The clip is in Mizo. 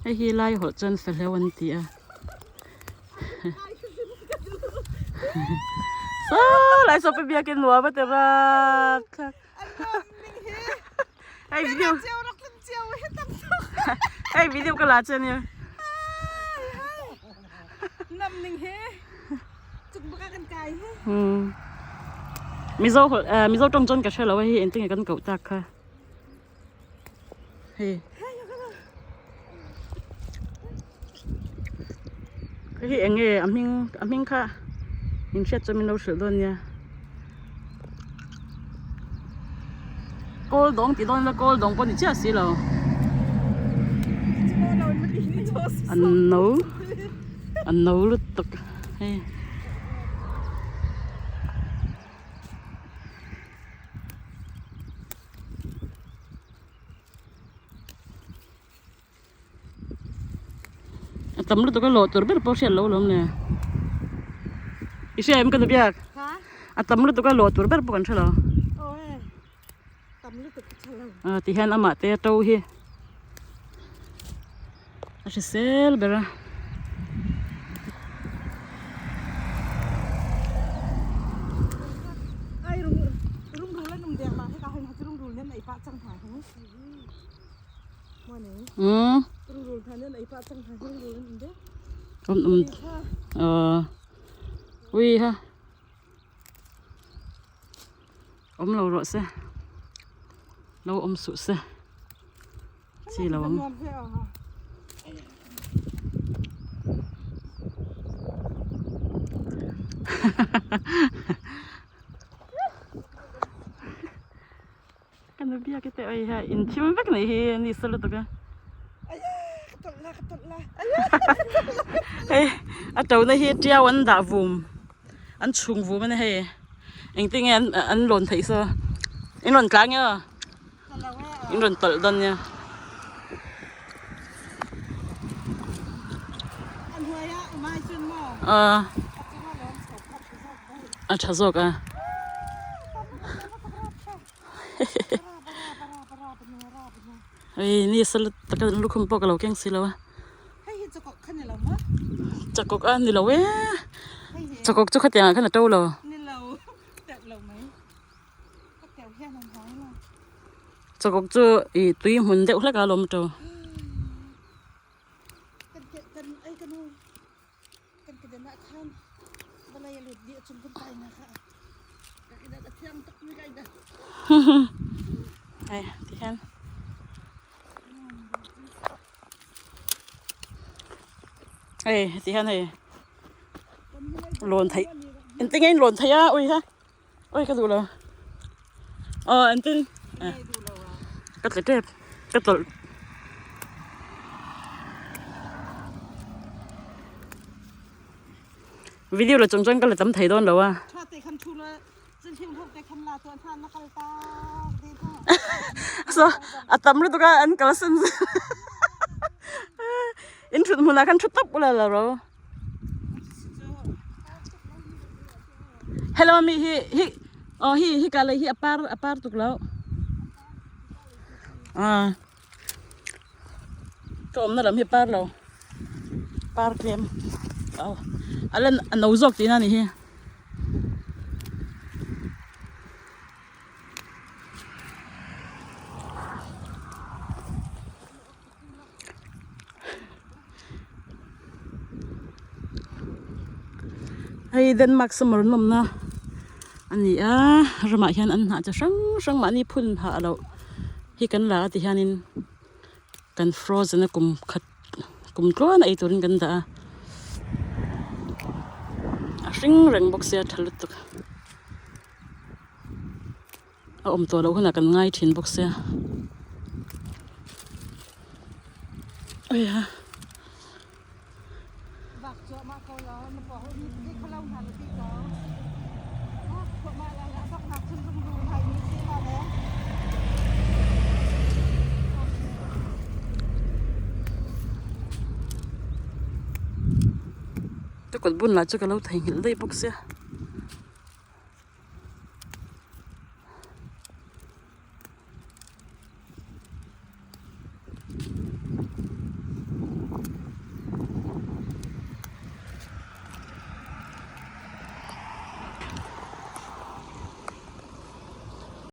Hei hi lai hawlh chuan fahleu an ti a. Saw lai saw pe biakin nuam a ti rat thlak. Hei video Hei video ka la che ania. Nam ning he chuk baka kan kai he. Mizo Mizo tawng chuan ka hre lo a hei engtin nge kan koh tak kha. Hei. Hei eng nge a hming a hming kha in hriat chuan min lo hrilh dawn nia. Kawl dawng tih dawn ila kawl dawng pawh ni chiah si lo. An no an no lutuk hei. A tam lutuk a lawh tur ber pawh hriat loh alawm le. I hria em ka nu biak? A tam lutuk a lawh tur ber pawh kan hre lo. A ti hian amah te to hi a hrisel ber a. Umm um um ui ha awm lo rawh se lo awm suh se chi lo ang. Ka nu biak i teh awih a in thim vek nei hi a ni sa lutuk a. Hei a to na hi tiau an dah vum an chhung vum a ni hei engtin nge an lawn theih saw in rawn tlang emaw in rawn tawlh dawn nia. Aw a tha zawk a. Hei ni sa lutuk a lukhum pawh ka lo keng si lo a chakawk a ni lo e chakawk chu khatiang ah khan a to lo chakawk chu ih tui hmun deuh hlek a lawm a to. Hei ti hian hei ti hian hei lawn theih engtin nge in lawn theih a ui ha ui ka duh lo aw engtin ka tla tep ka tawlh. Video la chung chuan ka la tam thei dawn lo a. So a tam lutuk a an kal san in thut hmunah khan thu tawp ula lo ro. Hello mi hi hi oh hi hi ka lei hi a par a par tuk lo. Ah. Ka awmna lam hi par lo par tlem aw a lan a no zawk tihna a nih hi. Hei Denmark summer nawmna a ni a ramah hian an hnah chi hrang hrang mahni phun hah loh hi kan la a ti hianin kan frozen a kum khat kum tluan a ei turin kan dah a a hring reng bawk sia tha lutuk a awm tawh loh hunah kan ngai thin bawk sia awiha. Ka kut bun lah chu ka lo theihnghilh daih bawk sia.